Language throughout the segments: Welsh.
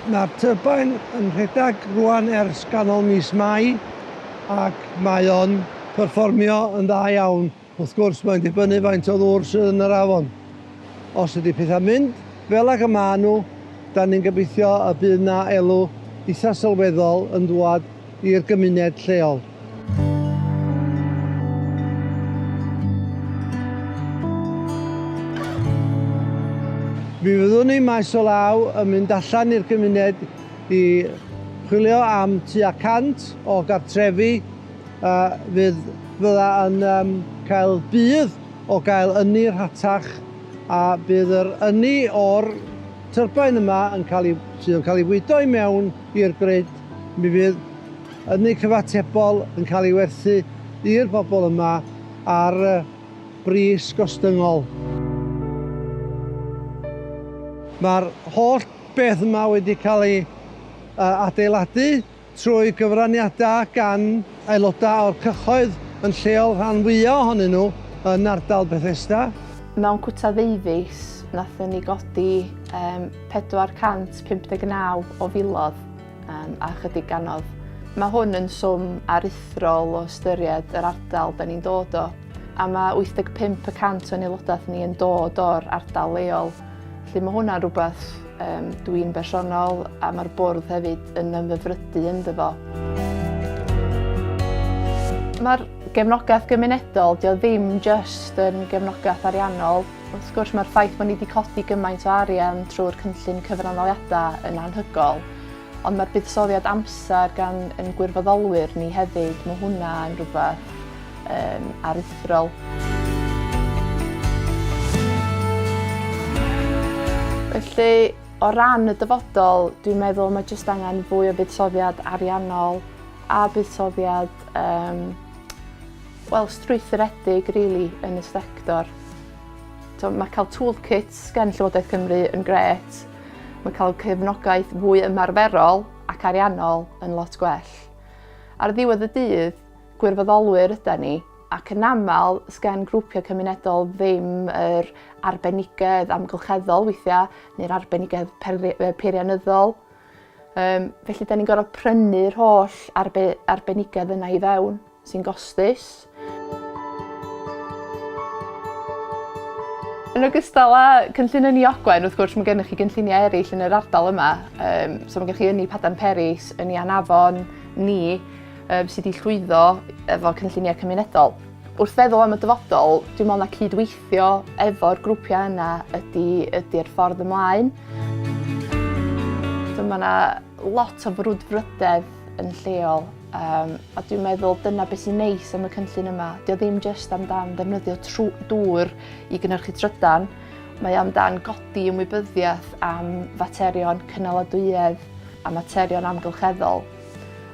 Mae'r turbine yn rhedeg rwan ers ganol mis Mai ac mae o'n perfformio yn dda iawn. Wrth gwrs mae'n dibynnu faint o ddŵr sydd yn yr afon. Os ydy pethau'n mynd fel ag y maen nhw, dan ni'n gobeithio y bydd 'na elw eitha sylweddol yn dŵad i'r gymuned lleol. Mi fyddwn ni maes o law yn mynd allan i'r gymuned i chwilio am tua 100 o gartrefi uh, fydd, fydda yn um, cael budd o gael ynni rhatach a bydd yr ynni o'r tyrbain yma yn cael ei, sydd yn cael ei fwydo i mewn i'r grid, mi fydd ynni cyfatebol yn cael ei werthu i'r bobl yma ar bris gostyngol. Mae'r holl beth yma wedi cael ei adeiladu trwy gyfraniadau gan aelodau o'r cyhoedd yn lleol, rhan fwyaf ohonyn nhw yn ardal Bethesda. Mewn cwta ddeufis, nathon ni godi um, 459 o filodd um, a chydig ganodd. Mae hwn yn swm aruthrol o ystyried yr ardal da ni'n dod o, a mae 85 y cant o'n aelodaeth ni yn dod o'r ardal leol. Felly mae hwnna'n rhywbeth um, dwi'n bersonol a mae'r bwrdd hefyd yn ymhyfrydu ynddo fo. Mae'r gefnogaeth gymunedol, dio ddim just yn gefnogaeth ariannol. Wrth gwrs mae'r ffaith bod ni wedi codi gymaint o arian trwy'r cynllun cyfranddaliadau yn anhygoel, ond mae'r buddsoddiad amser gan yn gwirfoddolwyr ni hefyd, mae hwnna yn rhywbeth um, aruthrol. Felly, o ran y dyfodol, dwi'n meddwl mae jyst angen fwy o fuddsoddiad ariannol a buddsoddiad um, wel, strwythuredig, really, yn y sector. So, mae cael toolkits gan Llywodraeth Cymru yn gret. Mae cael cefnogaeth fwy ymarferol ac ariannol yn lot gwell. Ar ddiwedd y dydd, gwirfoddolwyr yda ni, ac yn aml sgen grwpiau cymunedol ddim yr arbenigedd amgylcheddol weithiau, neu'r arbenigedd peirianyddol. Um, felly, da ni'n gorfod prynu'r holl arbe arbenigedd yna i fewn, sy'n gostus. Yn ogystal â cynllun Ynni Ogwen, wrth gwrs, mae gennych chi gynlluniau eraill yn yr ardal yma. Um, so mae gennych chi Ynni Padarn Peris, Ynni Anafon, ni, um, sydd wedi llwyddo efo cynlluniau cymunedol. Wrth feddwl am y dyfodol, dwi'n meddwl na cydweithio efo'r grwpiau yna ydy, ydy'r ffordd ymlaen. So mae yna lot o frwdfrydedd yn lleol um, a dwi'n meddwl dyna beth sy'n neis am y cynllun yma. Dio ddim jyst amdan ddefnyddio dŵr i gynhyrchu trydan, mae amdan godi ymwybyddiaeth am faterion cynaladwyedd a materion amgylcheddol.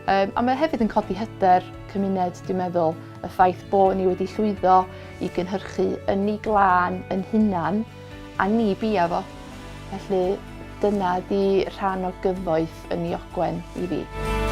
Um, a mae hefyd yn codi hyder cymuned, dwi'n meddwl, y ffaith bod ni wedi llwyddo i gynhyrchu ynni glân yn hunan, a ni bia fo. Felly dyna di rhan o gyfoeth Ynni Ogwen i fi.